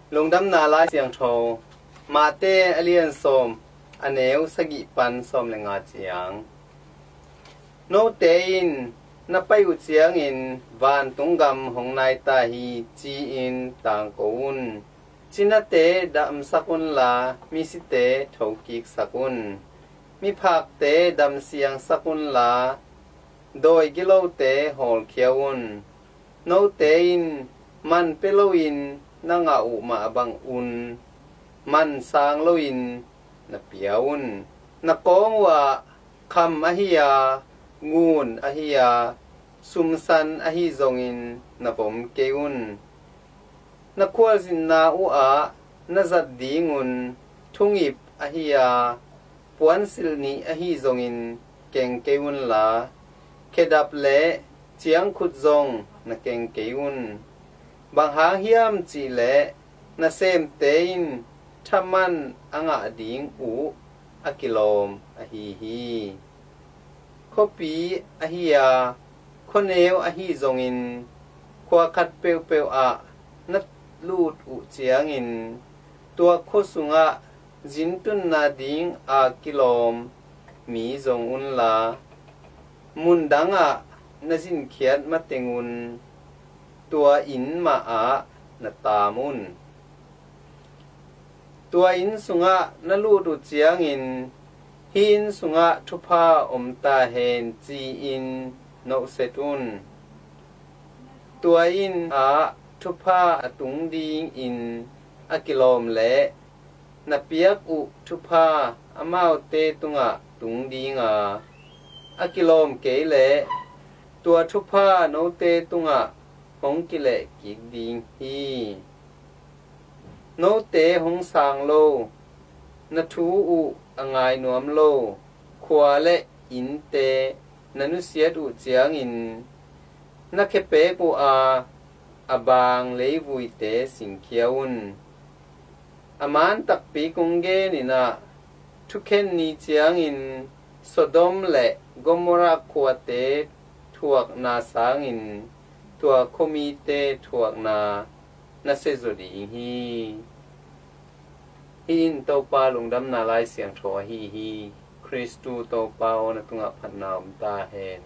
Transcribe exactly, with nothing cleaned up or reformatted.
Lungdamna Lai Siangtho, Mate a lian sawm, a neu sagih pan sawm le nga ciang. Note in na pai uh ciangin vantung gam hong nai ta hi, ci-in tangko un. Cinate damsak unla, misite thokiksak un. Miphakte damsiangsak unla, dawi gilote hawlkhia un. Note in man pia loin na ngah uh mah bangun man sang loin na pia un. Na kawng uhah kham ahi a, ngun ahi a, sumsan ahi zongin na vom kei un. Na khualzinna uhah na zat dingun thungip ahi a, puansilh nih ahi zongin keng kei unla, khedap le ciangkhut zong na keng kei un. Bang hang hiam cihleh nasemte in thaman a ngah ding uh a kilawm ahi hi. Khuapi ahi a, khuaneu ahi zongin, khua khat peuhpeuh ah na lut uh ciangin tua khua sungah zintunna ding a kilawm mi zong unla, mundangah na zinkhiat matengun tua inn mahah na taam un. Tua inn sungah na lut uh ciangin, "Hih inn sungah thupha om ta hen," ci-in nohset un. Tua inn ah thupha a tung dingin a kilawm leh na piak uh thupha amaute tungah tung dinga, a kilawm kei leh tua thupha note tungah hong kileh kik ding hi. Note hong sang lo, na thu uh a ngai nuam lo khua le innte na nusiat uh ciangin, na khepek uh a, a baang leivuite singkhia un. A man takpi kong genin ah, thukhen ni ciangin Sodom le Gomorrah khuate thuakna sangin tua khuamite thuakna na sezaw ding hi. Hih in Topa Lungdamna Lai Siangtho ahi hi. Khristu Topa aw, na tungah phatna om ta hen.